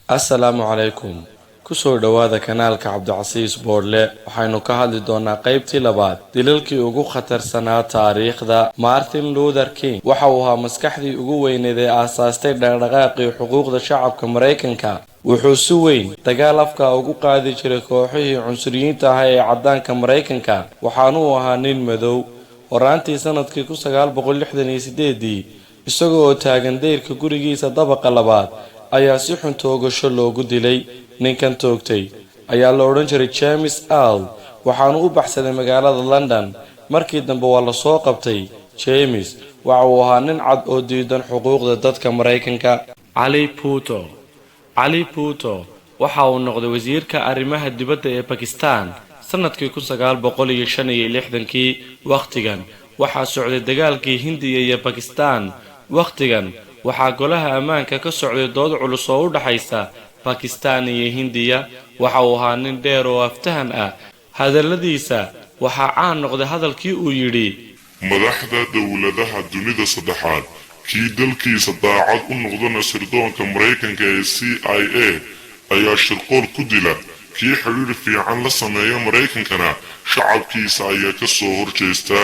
Assalaamu calaykum. Kusoo dhowaada kanaalka Cabdicasiis Boodhle. Waxaynu ka hadli doonaa qaybtii labaad, dilalkii ugu khatarsanaa taariikhda. Martin Luther King waxa uu ahaa maskaxdii ugu weyneed ee aasaastay dhaqdhaqaaqii xuquuqda shacabka Maraykanka. Wuxuu si weyn dagaal afka ugu qaadi jiray kooxihii cunsuriyiinta ah ee caddaanka Maraykanka, waxaanuu ahaa nin madow. Horaantii sanadkii 1968-dii, isaga oo taagan dayrka gurigiisa dabaqa labaad, ayaa si xun toogasho loogu dilay. Ninkan toogtay ayaa la odhan jiray James Earl, waxaanu u baxsaday magaalada London. Markii dambe waa lasoo qabtay. James waxa uu ahaa nin cad oo diidan xuquuqda dadka Maraykanka. Cali Bhutto. Cali Bhutto waxa uu noqday wasiirka arrimaha dibadda ee Bakistan sanadkii 1965-kii. Wakhtigan waxaa socday dagaalkii Hindiya iyo Bakistan. Wakhtigan waxaa golaha ammaanka ka socday dood culus oo u dhaxaysa Bakistan iyo Hindiya. Waxa uu ahaa nin dheer oo aftahan ah. Hadalladiisa waxaa caan noqday hadalkii uu yidhi: "Madaxda dowladaha dunida saddexaad kii dalkiisa daacad u noqdana, sirdoonka Maraykanka ee CIA ayaa shirqool ku dila. Kii xidhiidh fiican la sameeya Maraykankana, shacabkiisa ayaa ka soo horjeesta.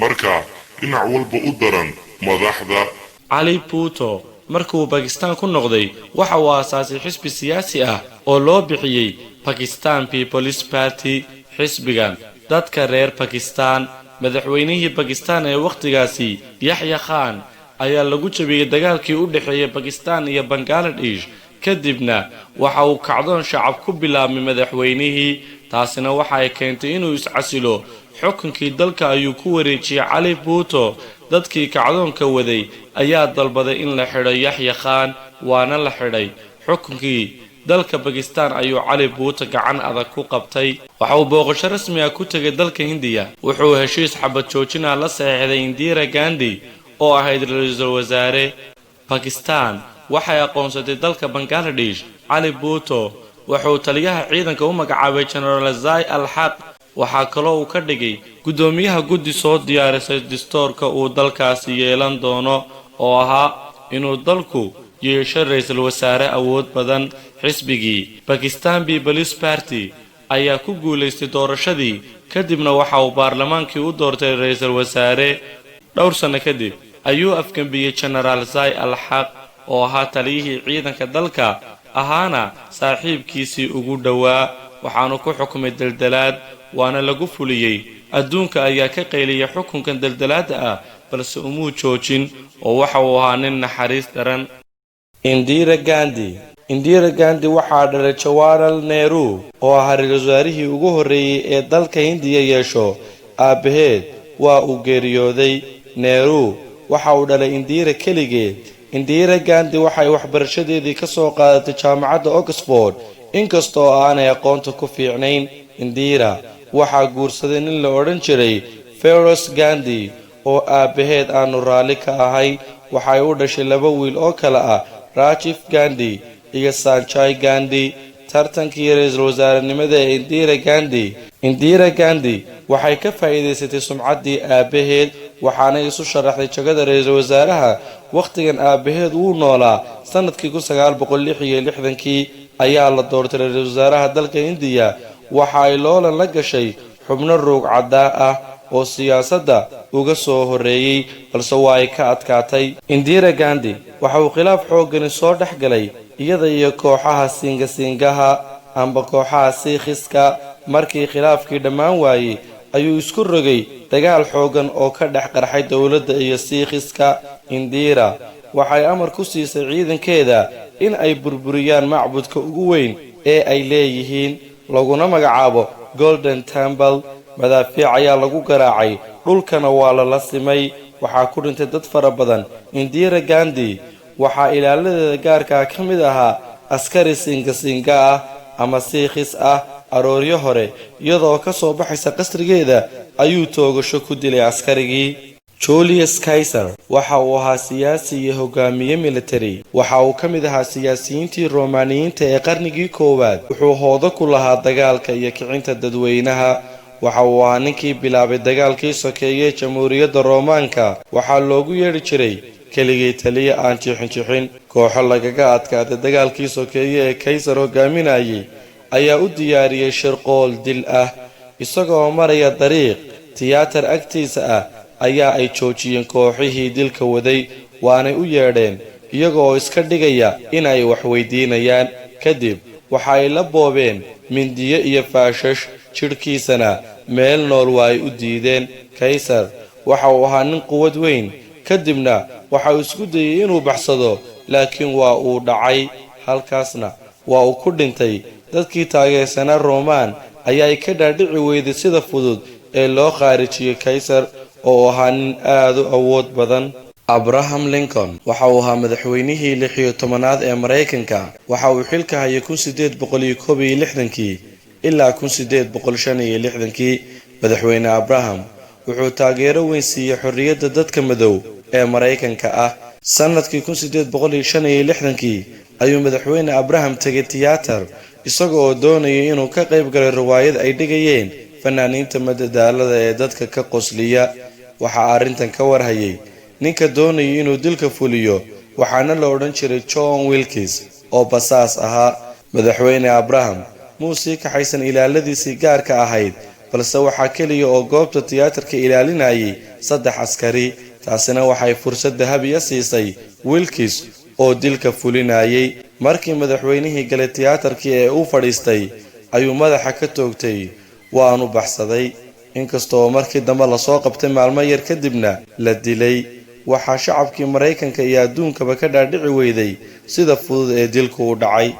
Marka dhinac walba u daran madaxda." Cali Bhutto markuu Bakistan ku noqday, waxa uu aasaasay xisbi siyaasi ah oo loo bixiyey Pakistan People's Party, xisbigan dadka reer Bakistan. Madaxweynihii Bakistan ee wakhtigaasi, Yaxya Khan, ayaa lagu jabiyey dagaalkii u dhexeeyay Bakistan iyo Bangaladesh. Kadibna waxa uu kacdoon shacab ku bilaabmay madaxweynihii, taasina waxa ay keentay inuu iscasilo. Xukunkii dalka ayuu ku wareejiyey Cali Bhutto. Dadkii kacdoonka waday ayaa dalbaday in la xidho Yaxya Khan, waana la xidhay. Xukunkii dalka Bakistan ayuu Cali Bhutto gacan adag ku qabtay. Waxa uu booqasho rasmi ah ku tegay dalka Hindiya. Wuxuu heshiis xabad joojina la saxeexday Indira Gandhi oo ahayd ra-iisul wasaare. Bakistan waxay aqoonsatay dalka Bangaladesh. Cali Bhutto wuxuu taliyaha ciidanka u magacaabay Genaraal Zai al Xaq. Waxaa kaloo uu ka dhigay guddoomiyaha guddi soo diyaarisay distoorka uu dalkaasi yeelan doono, oo ahaa inuu dalku yeesho ra-iisul wasaare awood badan. Xisbigii Pakistan People's Party ayaa ku guulaystay doorashadii. Kadibna waxa uu baarlamaankii u doortay ra-iisul wasaare. Dhowr sanno kadib ayuu afgembiyey Genaraal Zai al Xaq oo ahaa taliyihii ciidanka dalka, ahaana saaxiibkiisii ugu dhowaa. Waxaanu ku xukumay daldalaad, waana lagu fuliyey. Adduunka ayaa ka qayliyay xukunkan daldalaadda ah, balse umuu joojin oo waxa uu ahaa nin naxariis daran. Indira Gandhi. Indira Gandhi waxaa dhalay Jawaharlal Nehru oo ahaa ra-iisul wasaarihii ugu horreeyey ee dalka Hindiya yeesho. Aabbaheed waa uu geeriyooday. Nehru waxa uu dhalay Indira keligeed. Indira Gandhi waxay waxbarashadeedii ka soo qaadatay jaamacadda Oxford, inkastoo aanay aqoonta ku fiicnayn. Indira waxaa guursaday nin la odhan jiray Feroz Gandhi oo aabbaheed aanu raalli ka ahay. Waxay u dhashay laba wiil oo kale ah Rajiv Gandhi iyo Sanjay Gandhi. Tartankii ra-iisul wasaarenimada ee Indira Gandhi, Indira Gandhi waxay ka faa'iidaysatay sumcaddii aabbaheed, waxaanay isu sharaxday jagada ra-iisul wasaaraha. Wakhtigan aabbaheed wuu noolaa. Sanadkii 1966-kii ayaa la doortay ra-iisul wasaaraha dalka Hindiya. Waxa ay loolan la gashay xubno ruug caddaa ah oo siyaasadda uga soo horreeyey, balse waa ay ka adkaatay. Indira Gandhi waxa uu khilaaf xooggani soo dhex galay iyada iyo kooxaha Siinga Siingaha amba kooxaha Siikhiska. Markii khilaafkii dhammaan waayey, ayuu isku rogay dagaal xooggan oo ka dhex qarxay dowladda iyo Siikhiska. Indira waxay amar ku siisay ciidankeeda in ay burburiyaan macbudka ugu weyn ee ay leeyihiin, laguna magacaabo Golden Temple. Madaafiic ayaa lagu garaacay, dhulkana waa lala simay. Waxaa ku dhintay dad fara badan. Indira Gandhi waxaa ilaaladeeda gaarkaa ka mid ahaa askari Siinga Siinga ah ama Siikhis ah. Arooryo hore, iyadoo ka soo baxaysa qasrigeeda, ayuu toogasho ku dilay askarigii. Julius Kaysar waxa uu ahaa siyaasi iyo hogaamiye military. Waxa uu ka mid ahaa siyaasiyiintii Romaaniyiinta ee qarnigii koowaad. Wuxuu hoodo ku lahaa dagaalka iyo kicinta dadweynaha. Waxa uu ahaa ninkii bilaabay dagaalkii sokeeye jamhuuriyadda Roomaanka. Waxaa loogu yeedhi jiray Keligii taliya aan jixinjixin. Kooxo lagaga adkaaday dagaalkii sokeeye ee Kaysar hogaaminayay ayaa u diyaariyey shirqool dil ah. Isagoo maraya dariiq tiyaatar agtiisa ah ayaa ay joojiyeen kooxihii dilka waday, waanay u yeedheen iyaga oo iska dhigaya in ay wax weydiinayaan. Kadib waxa ay la boobeen mindiyo iyo faashash, jidhkiisana meel nool waa ay u diideen. Kaysar waxa uu ahaa nin quwad weyn. Kadibna waxa uu isku dayey inuu baxsado, laakiin waa uu dhacay, halkaasna waa uu ku dhintay. Dadkii taageersanaa Roman ayaa ay ka dhaadhici weyday sida fudud ee loo khaarijiyey Kaysar oo ahaa nin aad u awood badan. Abraham Lincoln waxa uu ahaa madaxweynihii 16aad ee Maraykanka. Waxa uu xilka hayay 1861-kii ilaa 1865-kii. Madaxweyne Abraham wuxuu taageero weyn siiyey xorriyadda dadka madow ee Maraykanka ah. Sanadkii 1865-kii ayuu madaxweyne Abraham tegay tiyaatar, isaga oo doonayay inuu ka qayb galay riwaayad ay dhigayeen fanaaniinta madadaalada ee dadka ka qosliya. Waxaa arrintan ka warhayay ninka doonayay inuu dilka fuliyo, waxaana la odhan jiray John Wilkes oo basaas ahaa. Madaxweyne Abraham muu sii kaxaysan ilaaladiisii gaarka ahayd, balse waxaa keliya oo goobta tiyaatarka ilaalinayay saddex askari. Taasina waxay fursad dahabiya siisay Wilkes oo dilka fulinayay. Markii madaxweynihii galay tiyaatarkii ee uu fadhiistay ayuu madaxa ka toogtay, waanu baxsaday, inkastoo markii dambe lasoo qabtay maalmo yar kadibna la dilay. Waxaa shacabkii Maraykanka iyo adduunkaba ka dhaadhici weyday sida fudud ee dilku u dhacay.